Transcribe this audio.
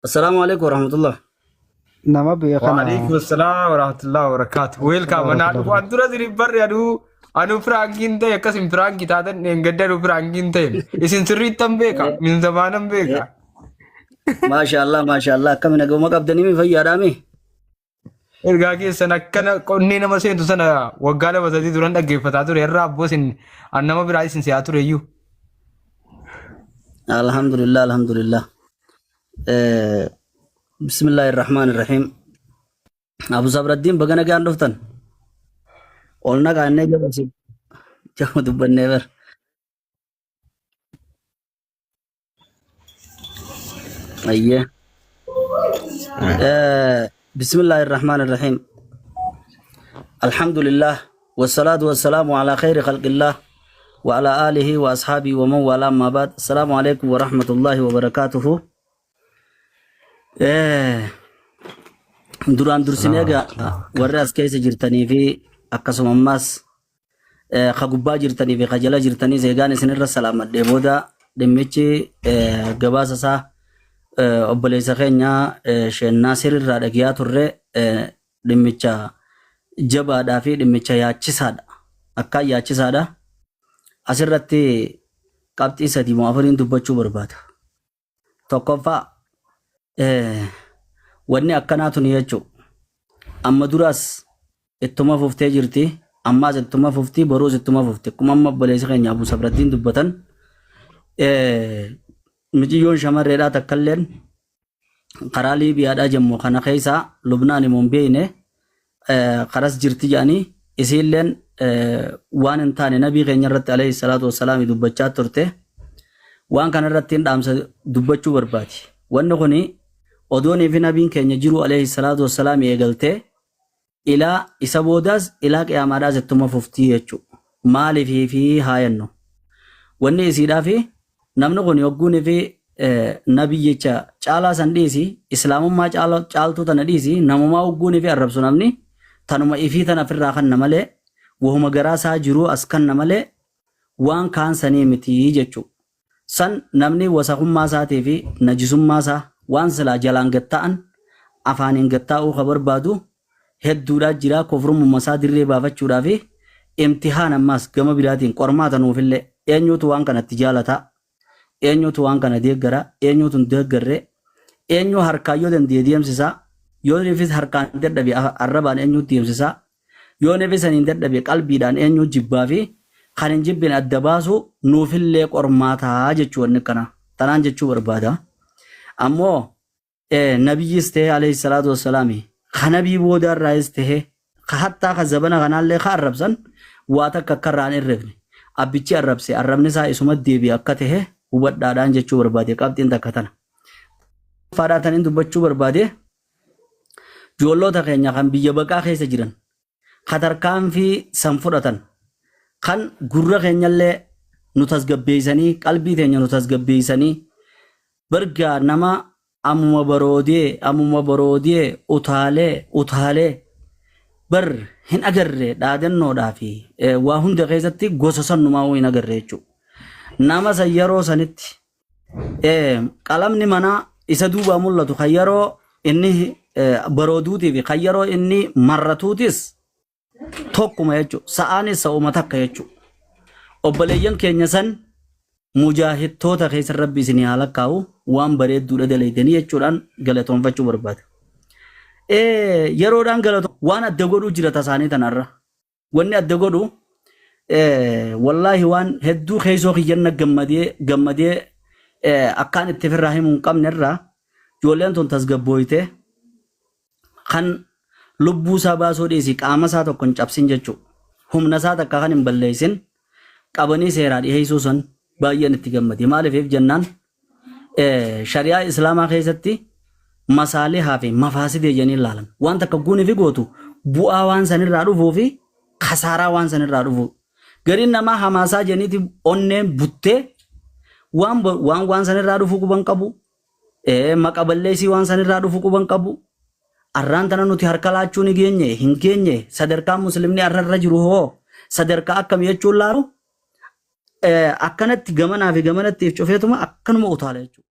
Assalaamu alaikum warahmatullah. Nama biyya kana. Waalaikum assalam warahmatullahi wabarakatuh. Welcome. Anaa dhufu an dura isin barre anuu anuu piraankiin ta'e akkas hin piraankii taatan dheengadda anuu piraankiin ta'e. Isin sirriittan beeka. Min zamaanan beeka. Maasha Allah, maasha Allah. Akkami naguma qabdanii mi fayyaadhaami? Ergaa keessan akkana qonnee nama seentu sana waggaa 2 3 duran dhaggeeffataa ture. Irraa abboo isin an nama biraa isin se'aa ture iyyuu. Alhamdulillah, alhamdulillah. Bismillahir Rahmanir Rahim. Abu Sabraddiin baga nagaan dhuftan. Ol naqaannee jaba si jaba dubbannee bar. Ayyee. Bismillahir Rahmanir Rahim. Alhamdulillah wasalaatu wasalaamu ala khayri khalqillah wa ala alihi wa ashaabihi wa man waalaa ammaa ba'd. Assalaamu alaikum wa rahmatullahi wa barakaatuhu. Duraan dursinee egaa warri as keessa jirtanii fi akkasuma ammaas ka gubbaa jirtanii fi ka jala jirtaniis eegaan isinirra salaamadhee booda dhimmichi gabaasa isaa obboleessa keenya Sheen Naasir irraa dhagiyaa turre dhimmicha jabaadhaa fi dhimmicha yaachisaadha. Akkaan yaachisaadha. Asirratti qabxii sadii moo afuriin dubbachuu barbaada. Tokkoffaa wanni akkanaa tuni jechuun amma duraas ittuma fuftee jirti ammaas ittuma fufti boruus ittuma fufti akkuma amma obboleessi keenya Abuu Sabrattiin dubbatan miciyyoon shamarreedhaa takkalleen karaa Liibiyaadhaa jemmu kana keessaa Lubnaan himu hin beekne karas jirti jedhanii isiilleen waan hin taane nabii keenya irratti alayhi salaatu wassalaami dubbachaa turte. Waan kana irratti hin dhaamsa dubbachuu barbaadi. Wanni kuni odoonii fi nabiin keenya jiru alayhi salaatu wassalaami eegaltee ilaa isa boodaas ilaa qiyaamaadhaas ittuma fuftii jechuudha. Maaliifii fi haayannu. Wanni isiidhaa fi namni kun yogguunii fi nabiyyicha caalaa san dhiisi islaamummaa caaltuu tana dhiisi namumaa hogguunii fi arrabsu namni tanuma ifii tana ofirraa kanna malee wahuma garaa isaa jiruu as kanna malee waan kaan sanii miti jechuudha. San namni wasakummaa isaatii fi najisummaa isaa waan silaa jalaan gad ta'an afaaniin gad taa'uu ka barbaadu hedduudhaa jira kufrumuma isaa dirree baafachuudhaa fi imtihaan ammaas gama biraatiin qormaata nuufillee eenyuutu waan kana itti jaalataa eenyuutu waan kana deeggara eenyuutu hin deeggarre eenyu harkaan yoo danda'e deemsisaa yoo nifis harkaan dadhabe arrabaan eenyuutu deemsisaa Yoo nefi saniin dadhabe qalbiidhaan eenyuu jibbaa fi kan hin jibbine adda baasuu nuufillee qormaataa jechuu wanni akkanaa. Tanaan jechuu barbaada. Ammoo nabiyyis ta'ee alayhi salaatu wassalaami ka nabii boodaarraayis ta'ee ka hattaa ka zabana kanaallee ka arrabsan waa takka akka irraa hin irrifne abbichi arrabse arrabni isaa isuma deebi'a akka ta'e hubadhaadhaan jechuu barbaade qabxiin takka tana. Faadhaa taniin dubbachuu barbaade Joolloota keenya kan biyya baqaa keessa jiran, ka tarkaanfii san fudhatan, kan gurra keenyallee nu tasgabbeessanii, qalbii teenya nu tasgabbeessanii, bargaa nama ammuma baroodee, ammuma baroodee, utaalee, utaalee, bar hin agarre dhaadannoodhaa fi waa hunda keessatti gosa sannumaa hin agarre jechuudha. Nama san yeroo sanitti Qalamni manaa isa duubaa mul'atu kan yeroo inni barooduutii fi kan yeroo inni marratuutis tokkuma jechuudha. Sa'aanis sa'uma takka jechuudha. Obboleeyyan keenya san mujaahidtoota keessa rabbi isinii haa lakkaa'u waan bareedduudha dalaydanii jechuudhaan galatoonfachuu barbaada. Yeroodhaan galatoon waan adda godhuu jira tasaanii tanarra. Wanni adda godhu wallaahi waan hedduu keessoo kiyyanna gammadee gammadee akkaan itti ofirraa himuu hin qabne irraa ijoolleen tun tasgabbooyte kan lubbuu isaa baasuu dhiisi qaama isaa tokko hin cabsin jechuudha. Humna isaa takka kan hin balleessin qabanii seeraa dhiheessuu san baay'een itti gammade. Maaliif jennaan shari'aa islaamaa keessatti masaalihaa fi mafaasidee jedhanii ilaalan. Waan takka guunii fi gootu bu'aa waan sanirraa dhufuu fi kasaaraa waan sanirraa dhufu. Gariin namaa hamaasaa jedhaniiti onneen buttee waan waan waan sanirraa dhufu quban qabu. Maqa balleessii waan sanirraa dhufu quban qabu. Arraan tana nuti harka laachuu ni geenye hin geenye sadarkaa muslimni arra irra jiru hoo sadarkaa akkamii jechuun laalu akkanatti gamanaa fi gamanatti if cufeetuma akkanuma utaala jechuudha.